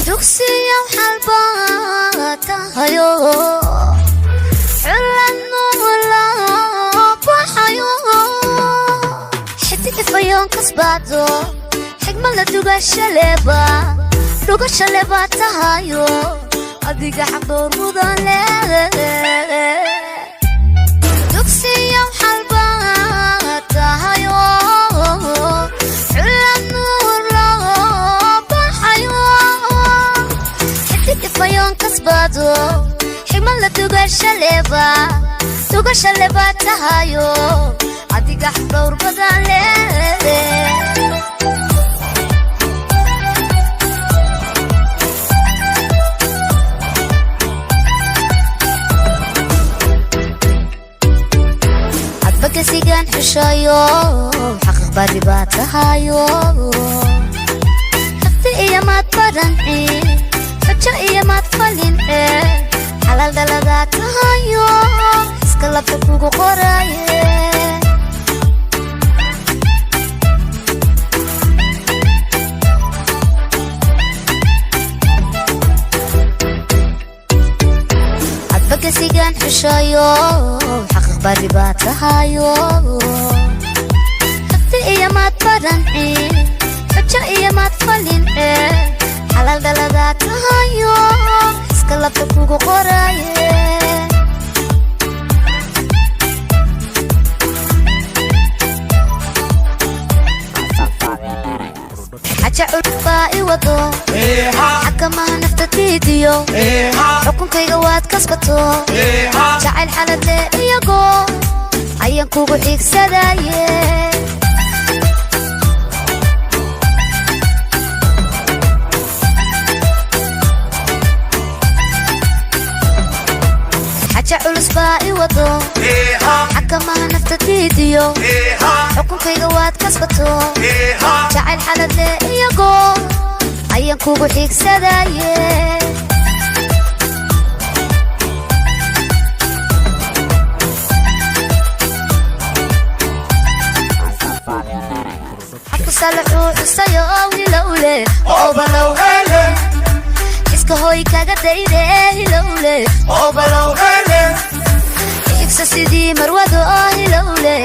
Dugsiya xalbaa tahayo, xulanula baxayo, xidig ifayoon kasbaado, xigmad la dugashaleba dhugashaleba tahayo, adiga xaqdoor mudan le. Dugsiya xalbaa tahayo, xulanula baxayo, xidig ifayoon kasbaado, xigmad la dugashaleba dugashaleba tahayo, adiga xaqdhowr badan le. Adbakasigan xushayo, xaqiiq bari baa tahayo, xifdi iyo maad baranci, xujo iyo maad falince, xalaal dhaladaa tahayo, iska labta kugu qoraye. Adbakasigan xushayo, xaqiiq bari baa tahayo, xifdi iyo maad baranci, xujo iyo maad falince, xalaal dhaladaa tahayo, iska labta kugu qoraye. Xaja culbaa i wado, xakamaha nafta diidiyo, xukunkayga waad kasbato, jacayl xalad leh iyagoo ayaan kugu xiigsadaye. Xaja culus baa i wado, xakamaha nafta diidiyo, xukunkayga waad kasbato, jacayl xalad leh iyagoo ayaan kugu xiigsadaye. Xabku salaxuu xusayo hilowle, iska hooy kaga dayde hilowle, igsa sidii marwado hilowle.